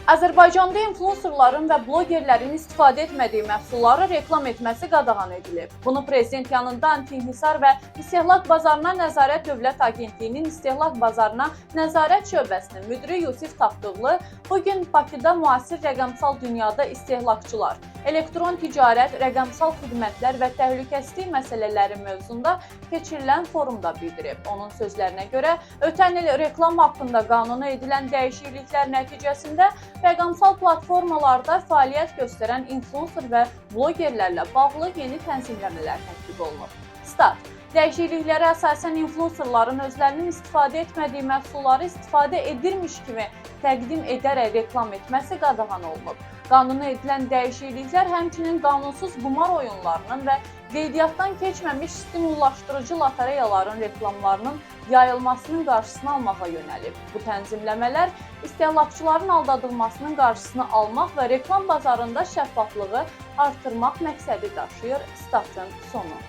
Azərbaycanda influencerların və blogerlərin istifadə etmədiyi məhsulları reklam etməsi qadağan edilib. Bunu prezident yanında Anti-İnhisar və İstehlak Bazarına Nəzarət Dövlət Agentliyinin İstehlak Bazarına Nəzarət Şöbəsinin müdiri Yusif Tapdıqlı bu gün Bakıda müasir rəqəmsal dünyada istehlakçılar, elektron ticarət, rəqəmsal xidmətlər və təhlükəsizlik məsələləri mövzusunda keçirilən forumda bildirib. Onun sözlərinə görə, ötən il reklam haqqında qanuna edilən dəyişikliklər nəticəsində rəqəmsal platformalarda fəaliyyət göstərən influencer və blogerlərlə bağlı yeni tənzimləmələr tətbiq olunub. Stat: Dəyişikliklərə əsasən influencerların özlərinin istifadə etmədiyi məhsulları istifadə edirmiş kimi təqdim edərək reklam etməsi qadağan olunub. Qanuna edilən dəyişikliklər həmçinin qanunsuz qumar oyunlarının və qeydiyyatdan keçməmiş stimullaşdırıcı lotereyaların reklamlarının yayılmasının qarşısını almağa yönəlib. Bu tənzimləmələr istehlakçıların aldadılmasının qarşısını almaq və reklam bazarında şəffaflığı artırmaq məqsədi daşıyır. Statın sonu.